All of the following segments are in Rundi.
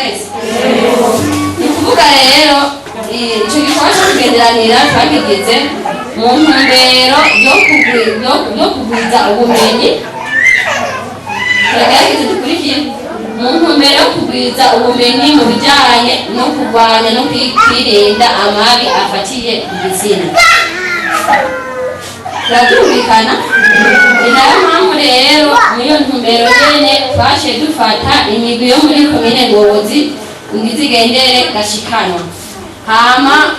Twese ni ukuvuga rero ico gikorwa co kugenderanira twakigize mu ntumbero yo kugwiza ubumenyi. Turagerageza dukurikire mu ntumbero yo kugwiza ubumenyi mu bijanye no kurwanya no kwirinda amabi afatiye ku gitsina. Turabyumvikana? Ni nayo mpamvu rero muri iyo ntumbero nyene twaciye dufata imigwi yo muri komine Ngozi ngo izigendere Gashikanwa. Hama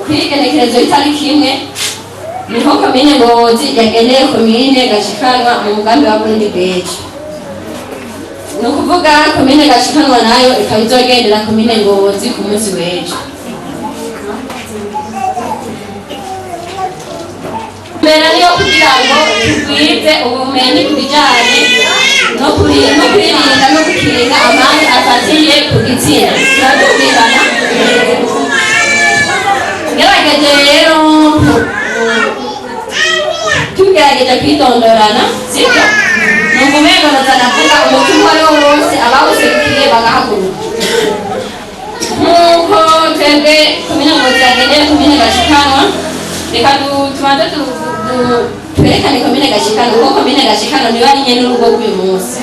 kw'igenekerezo y'itariki 1 niho komine Ngozi yagendeye komine Gashikanwa mu mugambi wa Burundi bw'ejo. Ni ukuvuga komine Gashikanwa nayo ikaba izogendera komine Ngozi ku munsi w'ejo. Mbere niyo kugira ngo tugwize ubumenyi ku bijanye no kwirinda no gukinga amabi afatiye ku gitsina. Turabyumvikana? Ngerageje rero tugerageje kwidondorana, sibyo? Numva umengo noza navuga umutima uwo ari wo wose, abawuserukiye bagahaguruka. Nk'uko twebwe komine Ngozi yagendeye komine Gashikanwa, reka tubanze twerekane komine Gashikanwa, kuko komine Gashikanwa niyo ari nyene urugo rw'uyu munsi,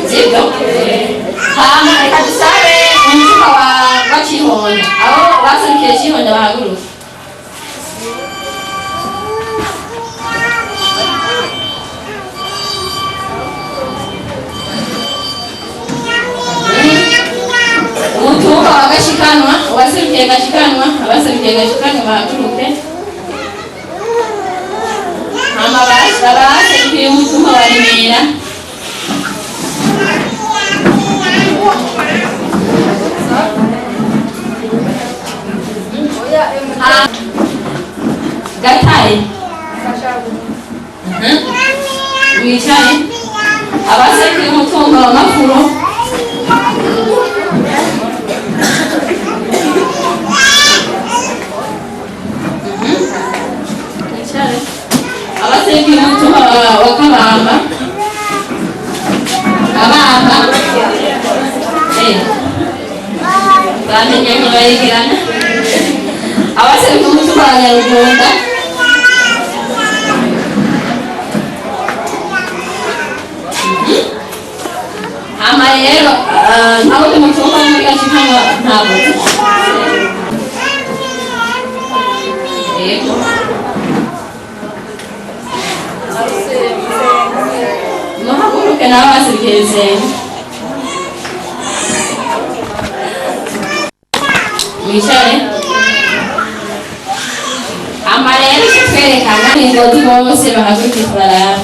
sibyo? Hama reka dusabe umutima wa Cihonda, abo baserukiye Cihonda bahaguruke. Umutumba wa Gashikanwa, uwaserukiye Gashikanwa, abaserukiye Gashikanwa bahaguruke. Hama abaserukiye umutumba wa Remera. Gatare. Wicare. Abaserukiye umutumba wa Mafuro. Wicare. Abaserukiye umutumba wa Kabamba. Kabamba. Bamenyanye baregerana. Abaserukiye umutumba wa Nyarugunda. Hama rero nta wundi mutumba wo muri Gashikanwa ntabwo. Yego. Muhaguruke nabo baserukiye Rusengo. Mwicare. Hama rero icyo twerekana ni Ngozi bose bahaguruke kubaraba.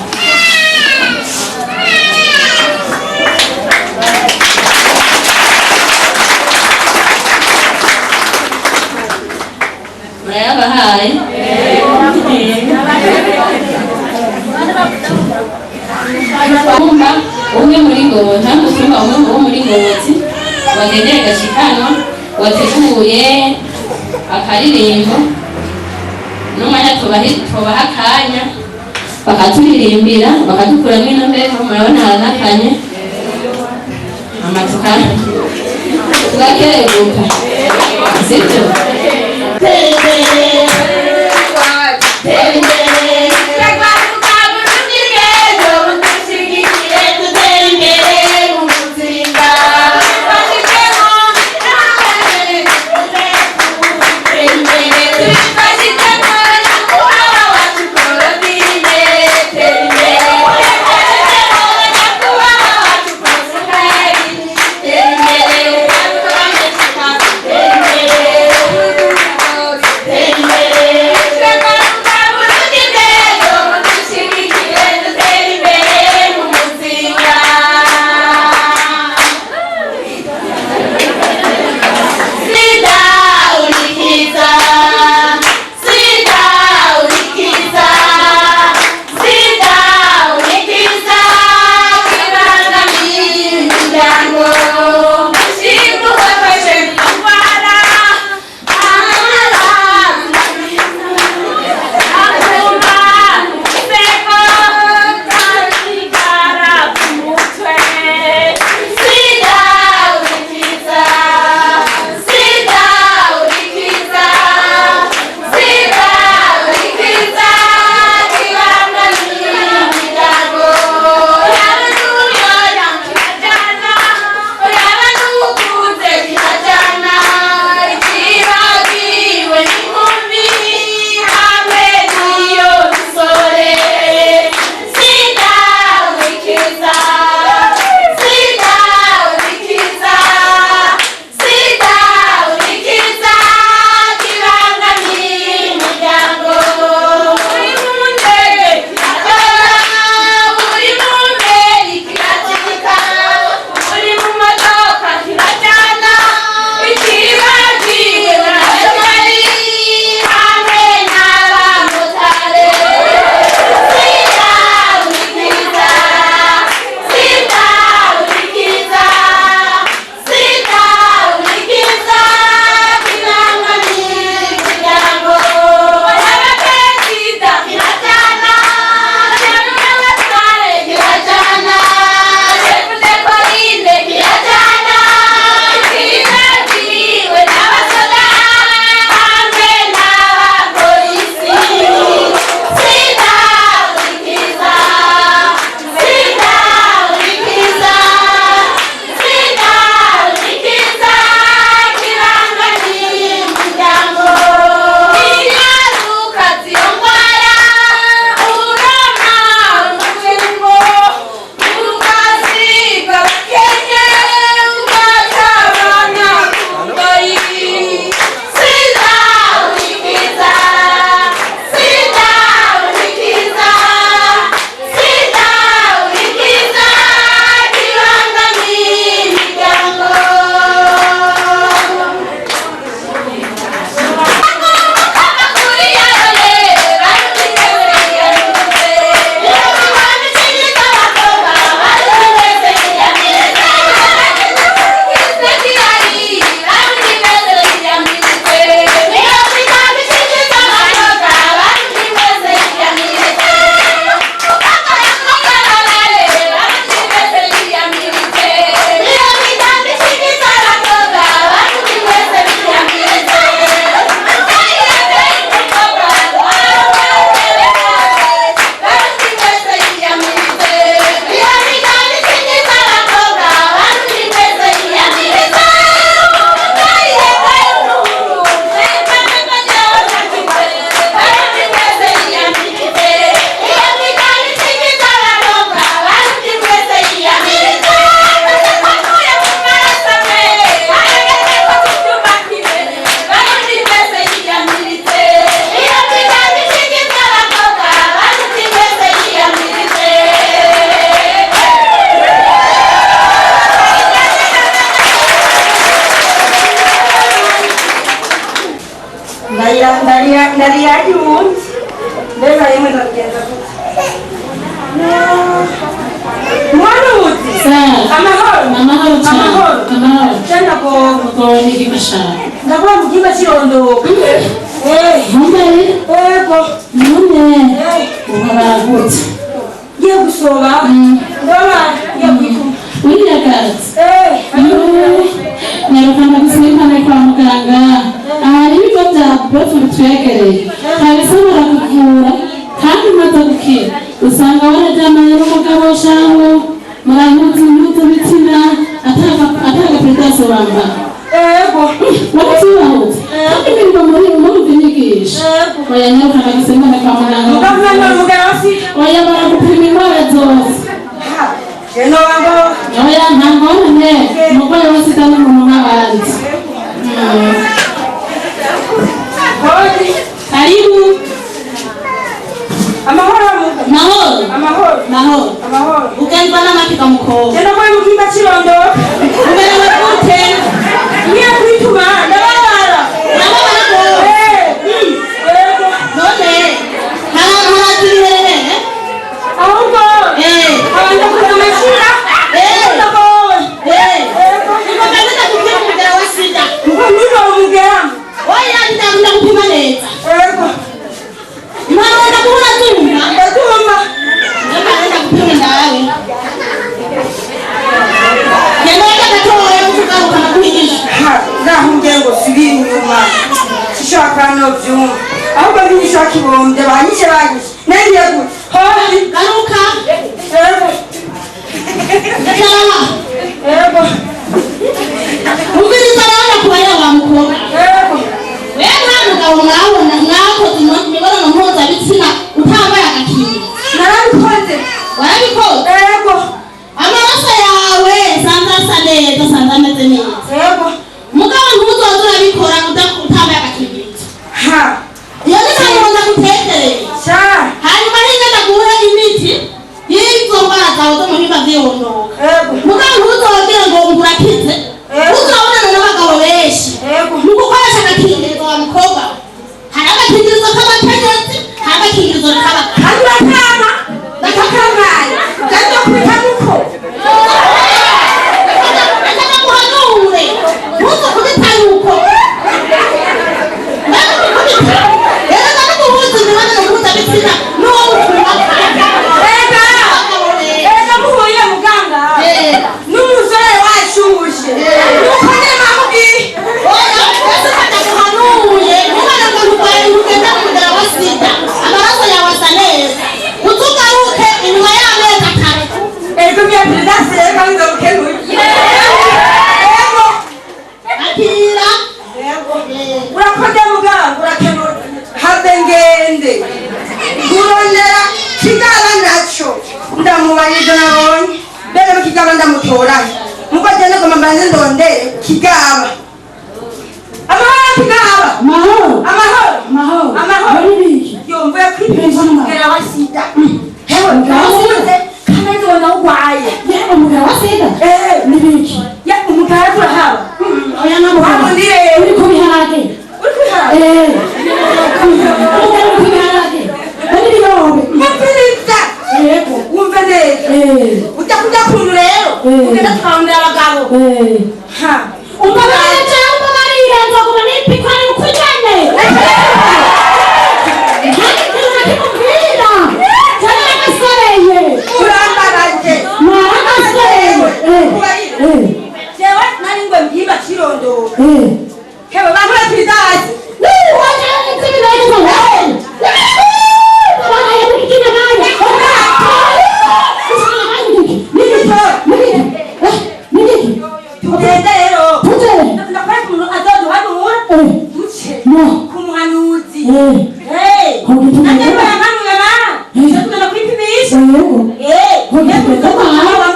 Murayabahaye? Umutumba umwe muri Ngozi, nta mutumba umwe wo muri Ngozi wagendeye Gashikanwa wateguye akaririmbo, n'umwanya tubaha akanya bakaturirimbira bakadukuramo ino mbeho, murabona haranakanye amatuka tugakereguka, sibyo? Nari yagiwundi mbega yemwe ndabigenza gute? Mwanuzi amahoro amahoro cyane amahoro amahoro cyane gogo gogo ni gimashaka ndabona mu gihimba cy'irondoka none ego none uharagutse ngiye gusoba ndabona ngiye kwituma wiyagaze nyarukanda gusimbane kwa muganga ahari ibigo bya prof bitwegereye kabisa barakuvura kandi umaze gukira usanga wararyamanye n'umugabo shahu murahuza impuzu bitsina atagaperitasi wambara ego warabyibahutse kandi imirimo muri murumva inyigisho oya nyarukanda gusimbane kwa muganga muganga muganga wasi oya baragupima indwara zose jeno wango oya nta ngorane umurwayi wa sida n'umuntu nk'abandi kodi karibu amahoro muga mahoro amahoro mahoro amahoro ugendwa n'amakiga mukobwa jeno kwa mu gihimba cy'irondoka umerewe gute ngiye kwituma ndababara urababara rwose ego none haragira ahubwo abanza kuramashira ndagowe ego nimugabeza gupima umugera wa sida ngo niba umugera oya ndagupima neza ego impamvu ndakubona tumva ndatumva ndamara ndagupima ndawe genda gatoya kugaruka nakuhigisha nahumbye ngo subira inyuma sishaka novyumva ahubwo ntinyishaka ibombye banyishe banyishe nagiye gute hondi garuka ego icara ego umviriza rero ndakubarira wa mukobwa ego wewe nta mugabo mwabona mwakoze imibonano mpuzabitsina utambaye agakingirizo narabikoze warabikoze ego amaraso yawe sanze asa neza sanze ameze neza ego mugabo ntuzoze urabikora utambaye agakingirizo ha iyo ni ntabwo ndagutekereye sha hanyuma n'ingenda guhe imiti y'izo ndwara zawe zo mu bihimba byihondoka ego mugabo ntuzongere ngo ngurakize uzabonana n'abagabo benshi ego ni ugukoresha agakingirizo wa mukobwa hari agakingirizo k'abategetsi hari agakingirizo k'abagabo kandi uratama ndakakangaye ndazokubita muko reka ndaguhanure ntuzukubita yuko ndagukubita rero ndaguhuza imibonano mpuzabitsina n'uwo mukubaka ega ega muhuye muganga n'umusore washushe nuko nyene mwamubwiye oya ese ndaguhanuye ntubone ngo nturwaye ntugenda mu mugera wa sida amaraso yawe asa neza utugaruke inyuma y'amezi atatu ego mya perezidansi rero bizokenuye ego akira ego urakoze muganga urakenura habe ngende kurondera kigaba naco ndamubarije nabonye mbere mu kigaba ndamutorahe muko jene goma mbanze ndondere kigaba amahoro kigaba amahoro amahoro amahoro amahoro muri biki yomvuye kwipimisha umugera wa sida hewe ndamuze kandi ubona ugwaye yewe umugabo wa sida eh ni biki ya umugara turahaba oya nta mugabo wamundire uri ku biharage uri kwiharage eh umugabo uri ku biharage muri biyobe mupfiriza yego wumve neza eh ujya kurya kuntu rero ugenda tukarondera abagabo eh ha umbabarire cyangwa umbabarire nzoguma nipikwa ni ukujyane nta kintu na kimwe umbwira cyane nagasoreye urambaraje nagasoreye Kubarira. Jewe nari ngo mbyimba kirondora hewe bantu bapirizazi tugende rero ndakwereka umuntu azoduhanura duce ku muhanuzi nanjye barankanura ma tuze tugenda kwipimisha Ego, amahoro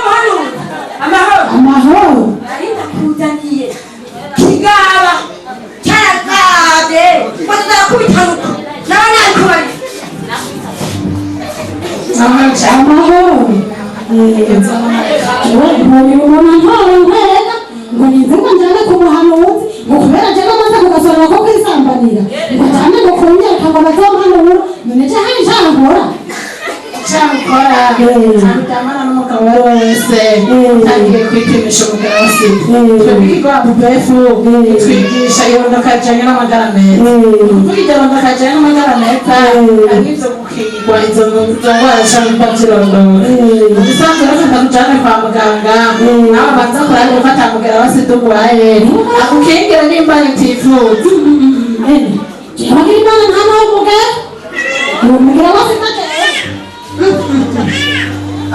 muhanuzi amahoro amahoro nari ndakuzaniye kigaba cyaragabye ngo tuzarakubitanuka nawe nabikubarira amahoro ngo ni umuntu ntoye nkwega ngo nize ngo njane ku muhanuzi ngo kubera njane amaze kugasorera ko kwisambanira ngo cyane ngo kunyereka ngo bazompanura none je hari icyankora. Cyakora ntaryamana n'umugabo uwo ari we wese utangiye kwipimisha umugera wa sida. Twebwe ikigo APUPEF twigisha irondoka rijanye n'amagara meza. Kuvuga iryo rondoka rijanye n'amagara meza, hari ivyo gukingirwa izo ndwara zishobora kuba zirondora. Mu bisanzwe rero ndakujane kwa muganga, nawe abanza kuraba ko ata mugera wa sida urwaye, akukingire nimba utivuza. Jewe Imana nta nawe umugera uwo mugera wa sida jewe.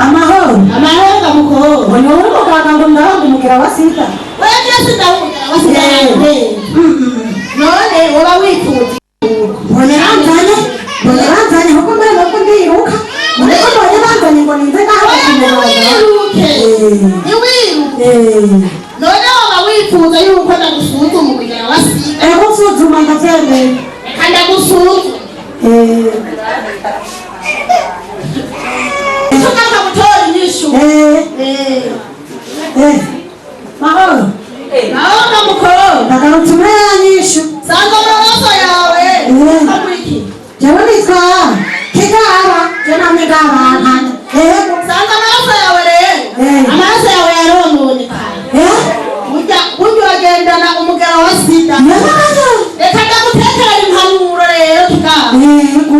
Amahoro. Amahoro gamukobwa. Ngo ni wowe muganga ngo ndabona umugera wa sida? Wewe je sida umugera wa sida none woba wifuza? Mbonye banzanye, mbonye banzanye kuko mbere nuko ndiruka mbone ko mbonye banzanye ngo ninze ngaho kumubaga. Ntiwiruke, ntiwiruke. None woba wifuza yuko ndagusuzuma umugera wa sida? Ego, nsuzuma ndavyemeye. Reka ndagusuzuma. Tugaruka gutora inyishu. Mahoro. Nawe mukobwa. Ndagarutse muri ya nyishu. Sanga amaraso yawe. Akwiki. Jewe nitwa Kigaba, je namwe ngabankana, ego. Sanga amaraso yawe rero. Amaraso yawe yarononekaye. Burya burya uragendana umugera wa sida. Reka ndagutekera impanuro rero kigaba. Yego,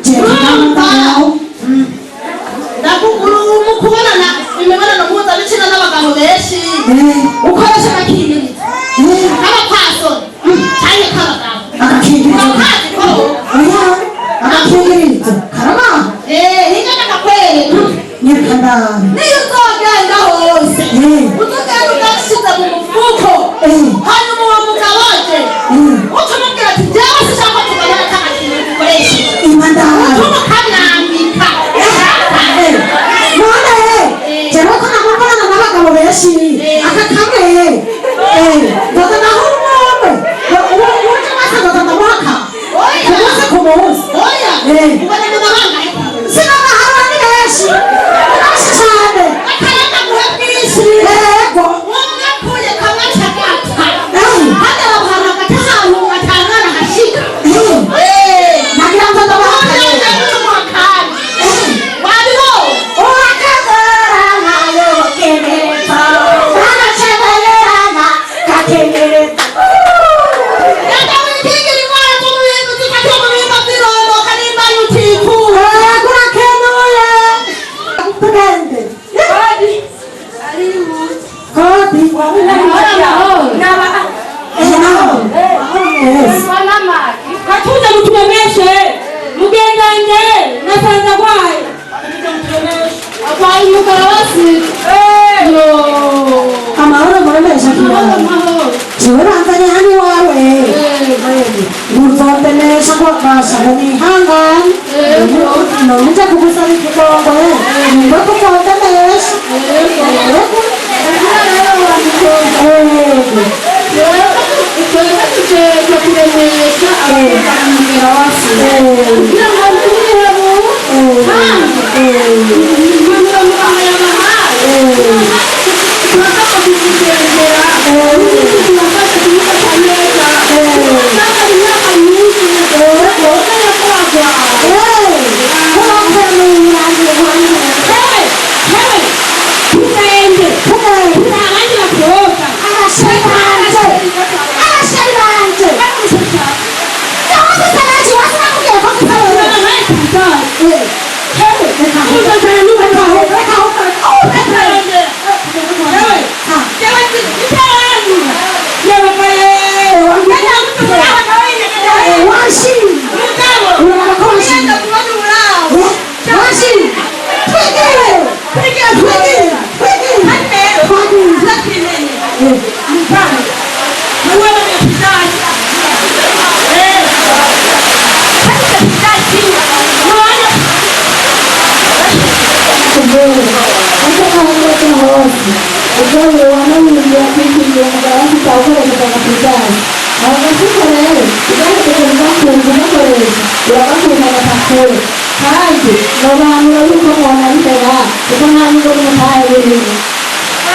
jewe ngaho. Ndakuguru mu kubonana imibonano mpuzabitsina n'abagabo benshi ukoresha agakingirizo k'abapfasoni canke k'abagabo. Agakingirizo? Urakazi ko? Oya, agakingirizo karabaho? Hirya ndakakwereka. Nyereka ndabe. Niyo uzogenda hose uzogenda ugashize mu mufuko, hanyuma uwo mugabo aje uca umubwira ati: "Jewe sinshaka tugabana ka gakingirizo ukoresheje." Ima ndabe. Uca ukamwambika. None jewe ko namukorana n'abagabo benshi, aka kamwe ndoza naho umwe uwo uje wese ndoza ndamuhaka ku munsi ku munsi? Oya. Ubona mu mabanga. Sinabahara, ni benshi, ni benshi cyane. Akareka guhe bwinshi. Yego. Umwe kamwe acagapfa kandi aramuhana hagati ahantu atangana hashika. Nagira ngo ndabahaka. Wabibonye? Urakagorana yokemereza agacemererana gakemereza. Reka wikingira indwara zo mu bintu zifatiye mu bihimba by'irondoka nimba utifuza. Urakenuye, tugende. Kodi. Katuza muturemeshe mugendanje nasanze agwaye. Agwaye umugara wa sida. Amahoro muremesha kibazo. Jewe banzanye hano iwawe muzondemesha ko basha ngo nihangane none nje kugusaba ikigongwe ngo kuzondemesha. Twebwe tujejwe kuremesha abagendana umugera wa sida kugira ngo ntibihebu, kandi impanuro muganga yabahaye turasabwa kuzisengera, turafasha kumufata neza, turasabwa imyaka myinshi urabona ko agwaye. Hewe hewe, tugende turi abandi bakobwa. Abashari banje, abashari banje, Ubwo wananiye kwikingira umugabo afite awukoresheje agapigani aho gafuko rero ugahereje mugakunda kugakoresha uragakunda agapapuro kandi nobahanura yuko mwonabibera kuko nta nyungu n'umutahe birimo.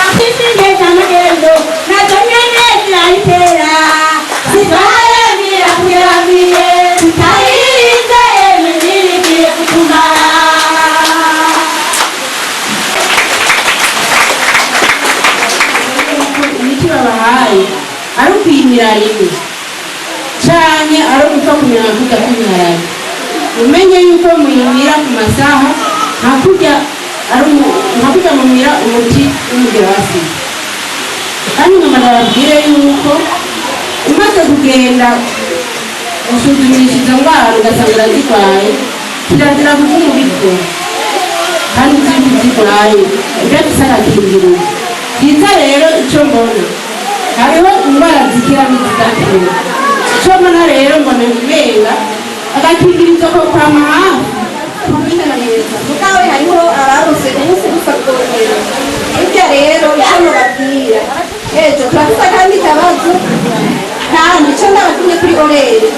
Afite amagendo nazo nyene zirayitera. Babahaye ari ukuyimira rimwe canke ari ugupfa kumira nka kurya kw'ibiharage. Umenye yuko muyimira ku masaha nka kurya ari nka kurya mumira umuti w'umugera wa sida. Kandi nkama ndababwire yuko umaze kugenda gusuzumisha izo ndwara ugasanga urazirwaye, kirazira kuguma ubikora kandi uzi yuko uzirwaye udafise agakingirizo. Byiza rero, icyo mbona, hariho indwara zikira n'izidakira. Icyo mbona rero, mbona umenga agakingirizo ko kwama hafi. Mugawe hariho abarose umunsi gusa kongera. Burya rero icyo mubabwira, ejo turafise akandi kabazo, kandi icyo ndabatumye kuri horaire,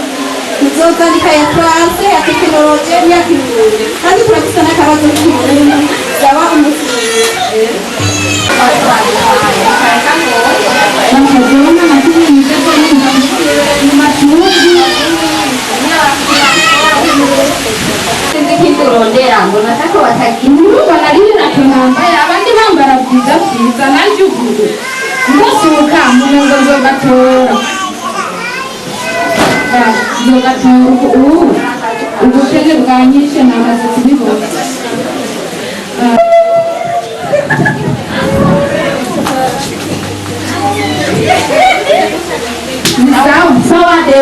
muzozandika ya français, ya technologie n'iya kirundi, kandi turafise n'akabazo k'ikirundi zaba umunsi Bakazona nakubwiye ko mu mashuri. Sinzi ikindi urondera ngo natako batagira. Urumva nari ntacyo nambaye, abandi bambara byiza byiza, nanjye ubu ndasuka mu ngo nzogatora. Nzogatora ubu ubukene bwanyishe, namaze kubibona. Ni sawa. Sawa de.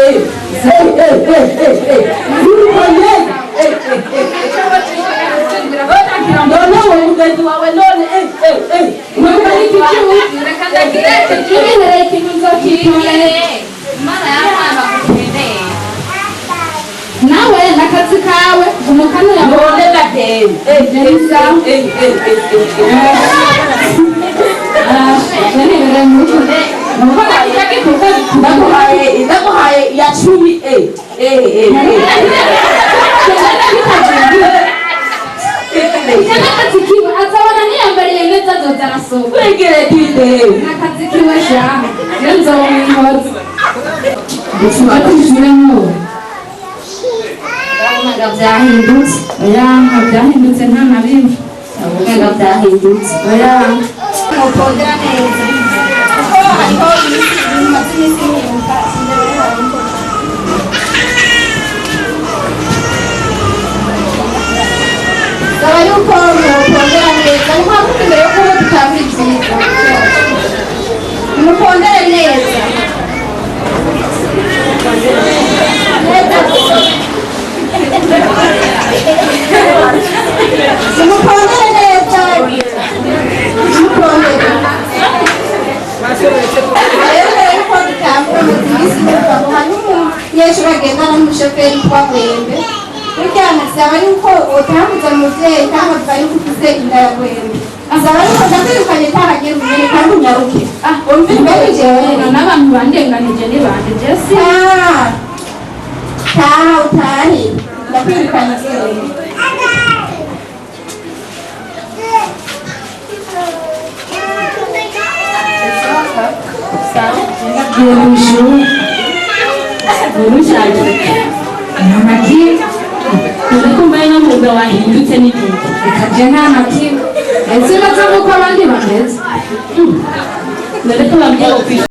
None wowe mugenzi wawe none Reka ndagireke jubihereye ikintu nzokitora. Imana y'abana bagukeneye. Nawe n'akazi kawe umukano. None gateye. Ndaguhaye ya 10. N'akazi kiwe azabona niyambariye neza, azoza arasohoka. Wegere dide. N'akazi kiwe sha, rero nzobamwimpoza kw'ishure nk'ubu. Umenga byahindutse. Oya, nta byahindutse, nta na bimwe. Umenga byahindutse. Oya. Mupondera neza kuko hariho iminsi bimaze iminsi bihinduka. Saba yuko mupondera neza, ni mpamvu imbere yo kuba dutangura ivyigwa mupondere neza neza. Mupondere neza, mupondere rero. Mbere yuko dutangura, maze iminsi numva ngo hariho umunyeshuri agendana n'umushoferi witwa Gwembe. Burya nasaba yuko utahamuza umuvyeyi kandi avuga yuko ufise inda ya Gwembe. Asaba yuko ndakwirukanye, tahagera umene kandi unyaruke. Umva. Mbere jewe N'abantu bandenganije ni bande jesi? Taha, taha, utahe, ndakwirukanye jewe. Ngiye ku ishuri urushaje. Nta kimwe. Dore ko mbaye nk'umwuga wahindutse n'igihe. Reka je, nta na kimwe, ese baza nk'uko abandi bameze. Dore ko bambwiye ngo ku ishuri.